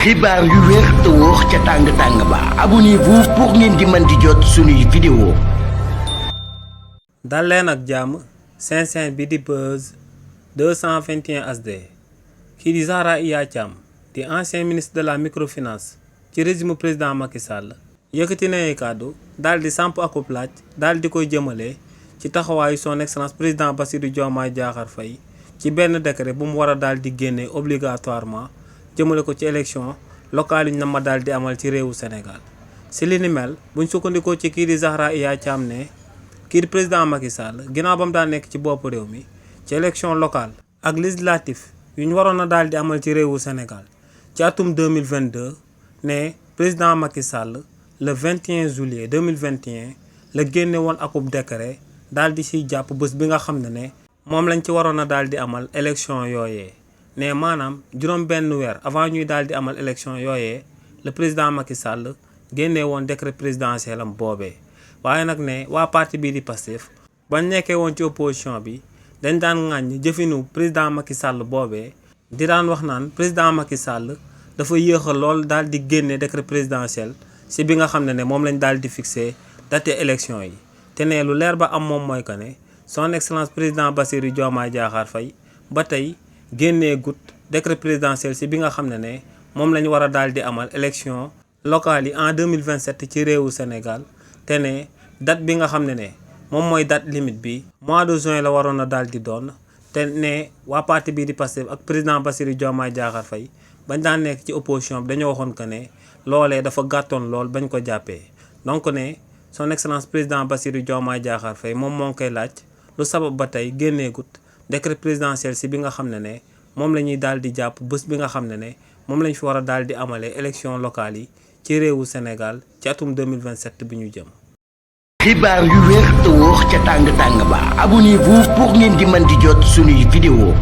xibaar yu wér te wóor ca tàng ba abonnez-vous pour ngeen di mën di jot suñuy vidéo. dal leen ak jàmm Saint-Saint bi di Buzz 221 HD kii di Zahra Iyane Thiam di ancien ministre de la microfinance ci régime président Macky Sall yëkkati na ay kàddu daal di samp akub laaj daal di koy jëmale ci taxawaayu son excellence président Bassirou Diomaye Diakhar Faye ci benn décret bu mu war a daal di génne obligatoirement jëmale ko ci élection locale yi ñu ma daal di amal ci réewu Sénégal si li ni mel buñ sukkandikoo ci kii di Zahra Iyane Thiam ne kii di président Macky Sall ginnaaw ba mu daan nekk ci bopp réew mi ci élection locale ak législatif yu ñu waroon a daal di amal ci réewu Sénégal ci atum 2022 ne président Macky Sall le 21 juillet 2021 la génne woon akub décret daal di siy jàpp bés bi nga xam ne moom lañ ci waroon a daal di amal élection yooyee ne maanaam juróom benn weer avant ñuy daal di amal élection yooyee le président Macky Sall génne woon décret présidentiel am boobee waaye nag ne waa parti bii di Pastef bañ nekkee woon ci opposition bi dañ daan ŋàññ jëfinu président Macky Sall boobee di daan wax naan président Macky Sall dafa yéexal lool daal di génne décret présidentiel si bi nga xam ne moom lañ daal di fixé date élection yi te ne lu leer ba am moom mooy que ne son excellence président Bassirou Diomaye Diakhar Faye ba tey génnee gut décret présidentiel si bi nga xam ne moom la ñu war a daal di amal élection locale yi en 2027 ci réewu Sénégal te ne date bi nga xam ne moom mooy date limite bi mois de juin la waroon a daal di doon te ne waa parti bii di Pastef ak président Bassirou Diomaye Diakhar Faye bañ daan nekk ci opposition bi dañoo waxoon que ne loolee dafa gàttoon lool bañ ko jàppee donc ne son excellence président Bassirou Diomaye Diakhar Faye moom moo ngi koy laaj lu sabab ba tey génnee gut décret présidentiel si bi nga xam ne moom la ñuy daal di jàpp bés bi nga xam ne moom lañ fi war a daal di amalee élection locale yi ci réewu Sénégal ci atum 2027 bi ñu jëm. xibaar yu wér te wóor ca tàng ba abonnez-vous pour ngeen di mën di jot suñuy vidéo.